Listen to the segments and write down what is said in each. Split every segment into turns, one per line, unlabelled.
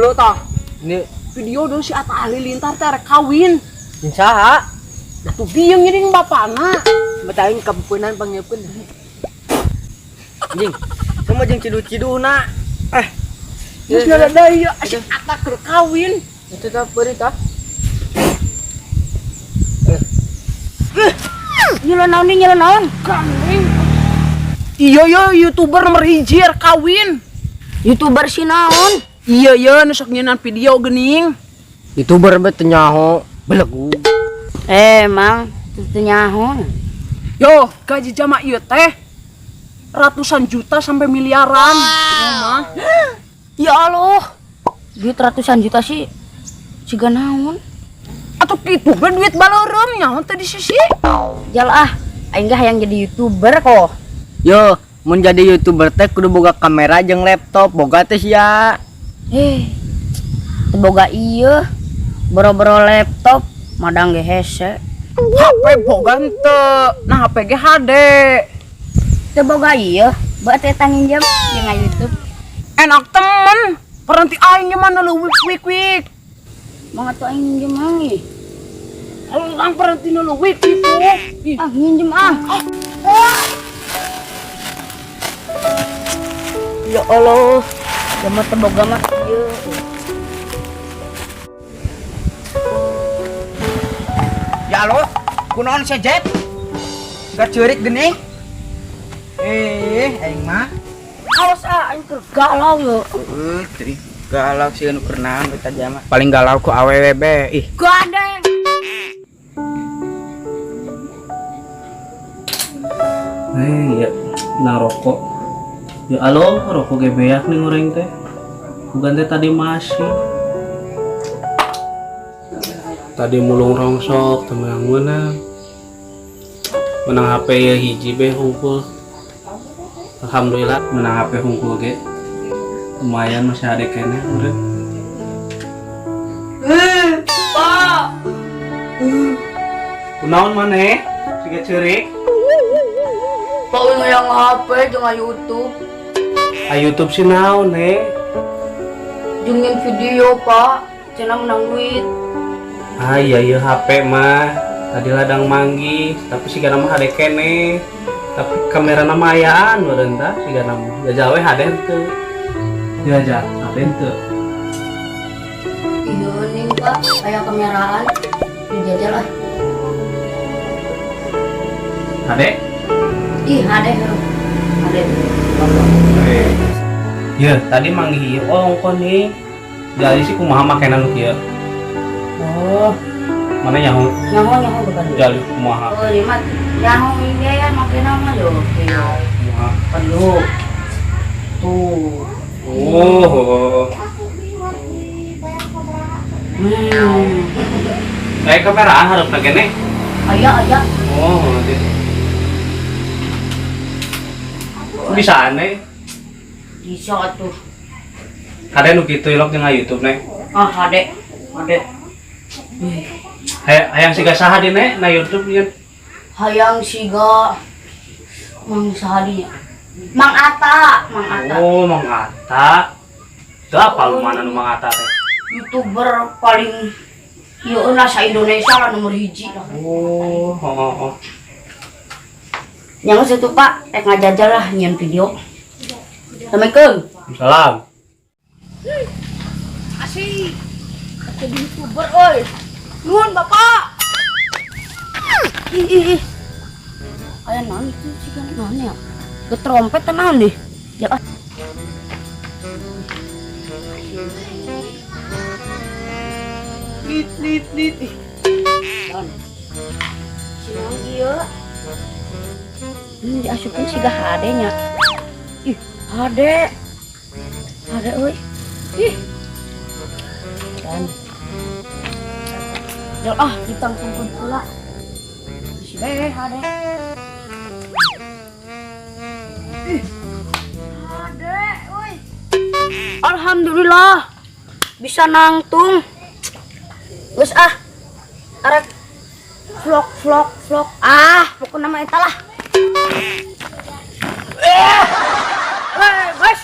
dulu tah.
Ini
Video dulu si Atta Halilintar teh rek kawin.
jeung saha?
Atuh bieu ngiring bapana.
Mata aing kampunan pangieupkeun. Anjing, sama jeung cidu-ciduna. Eh.
Geus nada ieu si Atta keur kawin.
Itu tah peuri tah.
Nyelo naon nih, nyelo naon?
Gandeng. Iya yo YouTuber nomor hiji rek kawin.
YouTuber si naon?
Iya yo nu sok nyieun video geuning.
YouTuber be teu nyaho, belegu.
Eh, Mang, teu nyaho.
Yo, gaji jama ieu teh ratusan juta sampai miliaran. Ieu mah.
Ya Allah. Duit ratusan juta sih siga naon?
Atuh kitu ge duit baleureum nyaho teh di sisi.
Jal ah, aing ge hayang jadi YouTuber kok.
Yo, mun jadi YouTuber teh kudu boga kamera jeung laptop, boga teh sia.
Eh, teu boga ieu. Boro-boro laptop, madang ge hese.
HP boga henteu. Nah HP ge HD.
Teu boga ieu, buat eta nginjem jeung YouTube.
Enak temen. Peranti aing ge mana leuwih wik wik.
Mau atuh aing nginjem mang ih.
Orang peranti nu leuwih kitu. Ih,
Ah, nginjem ah. Ya Allah, jaman teu boga mah ieu.
Ya Allah, kunaon sia Jep? Gak ceurik geuning. Eh, aing mah.
Awas ah, aing keur galau yo.
Heuh, teuing galau sieun keur naon eta jama. Paling galau ku awewe be. Ih,
Gandeng.
Eh, ya, nah rokok. Ya alo, rokok ge beak nih ngoreng teh. Bukan teh tadi masih. Tadi mulung rongsok, teu meunang-meunang. Menang HP ya hiji be hungkul. Alhamdulillah menang HP hungkul ge. Lumayan masih ada keneh meureun.
Pak.
Kunaon maneh? Siga ceurik.
Pak yang HP jeung YouTube.
Ah YouTube si naon he?
Jeung nyen video, Pak. Cenah menang duit.
Ah iya iya HP mah. Tadi ladang manggih, tapi siga mah hade keneh. Tapi kamera nama ayaan meureun tah siga nama. Jajal we hade henteu. Jajal hade henteu.
Iya nih, Pak. Aya kameraan. Dijajal ah.
Hade?
Ih, hade heuh. Hade.
Ya, tadi manggih ieu ongko nih. Jadi sih kumaha makena nu kieu? Oh, mana nyaho?
Nyaho nyaho bukan.
Jali kumaha?
Oh, ieu mah nyaho ieu ya makena mah yo.
Kumaha?
Perlu. Tuh.
Oh. Kayak kameraan harapna kene.
Aya aya.
Oh, nanti. Bisa aneh.
Bisa atuh.
Hade nu kitu ilok jeung YouTube nek.
Ah, hade. Hade.
Hayang siga saha di nek na YouTube nya.
Hayang siga Mang sahadinya. Mang Atta, Mang Atta.
Oh, Mang Atta. Teu apa lu mana nu Mang Atta teh?
YouTuber paling ieu lah sa Indonesia lah nomor hiji lah.
Oh, oh, oh, oh.
Yang situ Pak, rek ngajajal lah nyian video. Assalamualaikum.
Salam.
Asik. Jadi YouTuber oi. Nuhun Bapak. Ih ih ih. Aya naon itu sih kan naon ya? Ke trompet naon deh. Ya ah.
Lit lit lit. Ih,
Naon? Si naon ieu? Diasupkeun siga hade nya. Ih, hade. Hade euy. Ih. Dan. Ya ah, ditangtungkeun heula. Si be hade. Ih. Hade euy. Alhamdulillah bisa nangtung. Geus ah. Arek vlog vlog vlog. Ah, pokokna mah eta lah. Hey, guys.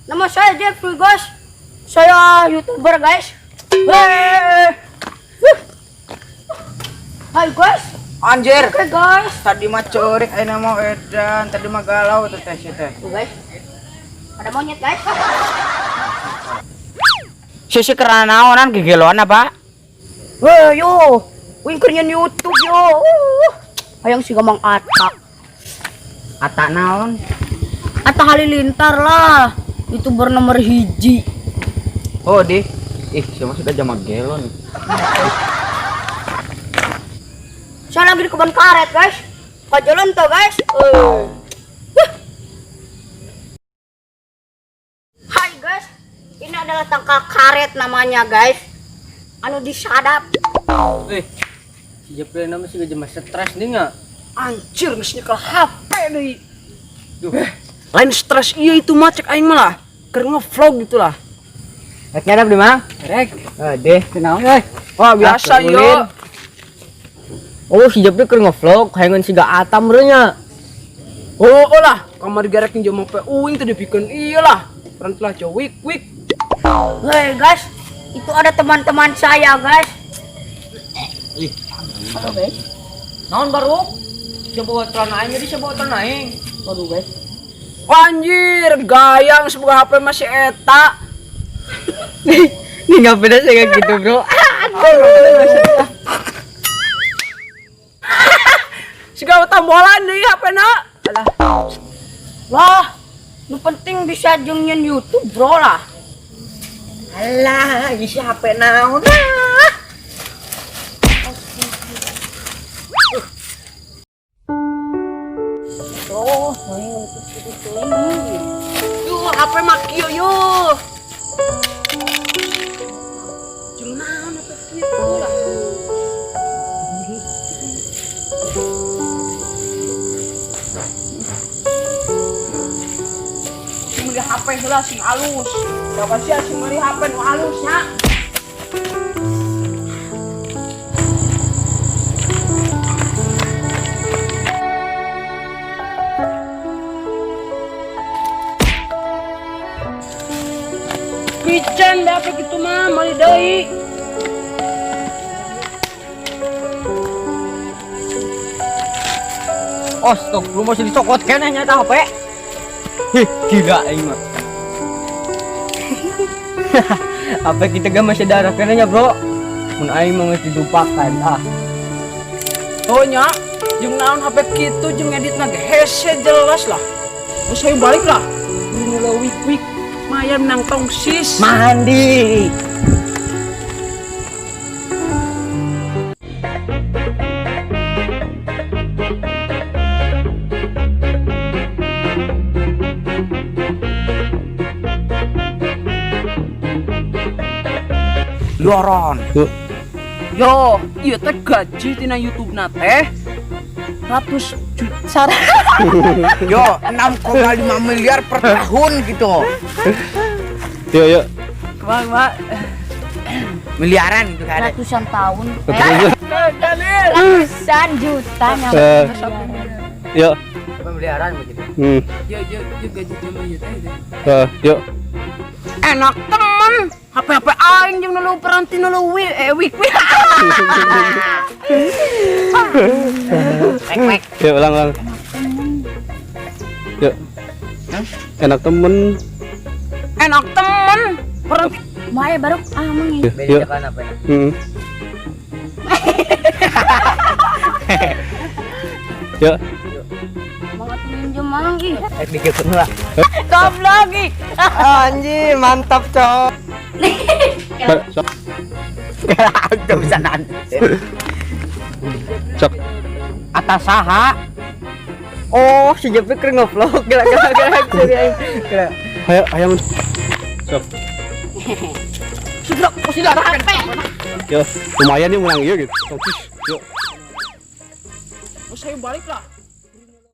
Nama saya Jeffrey, guys. Saya YouTuber guys. Weh. Hai guys.
Anjir.
Oke guys.
Tadi mah ceurik ayeuna mah edan, tadi mah galau teh teh teh.
Tuh guys. Ada monyet guys.
Sisi kerana naonan gegeloan apa?
Weh yo. Wing keur nyeun YouTube yo. Hayang siga Mang Atta.
Atta naon?
Atta Halilintar lah. YouTuber nomor 1.
Oh, di. Ih, siapa sudah jama gelon.
Saya lagi di kebun karet, guys. Kajalan tuh, guys. Hai, guys. Ini adalah tangkal karet namanya, guys. Anu disadap.
Si Jepri nama sih gak stres nih nggak?
Anjir geus nyekel HP deui. Lain stres iya itu mah cek aing mah lah. Keur nge-vlog gitu lah.
Rek nyadap di mana?
Rek.
Deh, kenal euy.
Wah, biasa yo.
Oh, si Jepri keur nge-vlog hayangan siga Atam nya.
Oh, oh lah, kamar gerek jeung HP uing teh dipikeun ieu lah. Peran telah jauh wik wik.
Hei guys, itu ada teman-teman saya, guys.
Ih.
Halo guys.
Naon baru? Coba celana aing jadi coba celana aing.
Waduh guys.
Anjir, gayang sebuah HP masih eta.
Nih nggak beda sih kayak gitu, bro.
Aduh. Siga tambolan deui HP na. Alah.
Wah, nu penting bisa jeung nyeun YouTube, bro lah.
Alah, isi HP naon ah.
Oh, ini.
Yo, HP mah kieu yo. Jeung naon HP kieu lah. Sing meuli HP heula sing alus. Bapak sia sing meuli HP nu alus nya. Pican deh apa gitu mah, meuli deui.
Oh, stop, lu masih dicokot keneh nya eta HP. Hih, gila aing mah. HP kita gak masih darah keneh nya, bro. Mun aing mah geus didupakan ah.
Oh nya, jeung naon HP kitu jeung editna ge hese jelas lah. Geus hayu balik lah. Ini leuwih wik mayan nang tongsis.
Mandi.
Yoron.
Yo, ieu teh gaji tina YouTube-na teh ratus juta.
Yo, 6,5 miliar per tahun gitu.
Yo, yo.
Kumaha, kumaha?
Miliaran gitu kan.
Ratusan tahun. Ratusan juta nyampe.
Yo.
Miliaran begitu.
Yo, yo, yo gaji jelema ieu teh.
Yo.
Enak temen. HP-HP aing jeung nu peranti nu wik wik.
Wek wek.
Yuk, ulang ulang. Yuk. Enak temen.
Enak temen. Peranti.
Mae baru ah meng.
Yuk. Yuk.
Mau minjem mang ih.
Dikit lah.
Goblok ih.
Anjir, mantap, cok.
Gak bisa nanti.
Cok.
Atas saha.
Oh, si Jepri keur nge-vlog. Gila gila gila. Gila.
Hayang hayang. Cok.
Sudah, sudah.
Yo, lumayan nih menang iya gitu. Yuk.
Saya balik lah.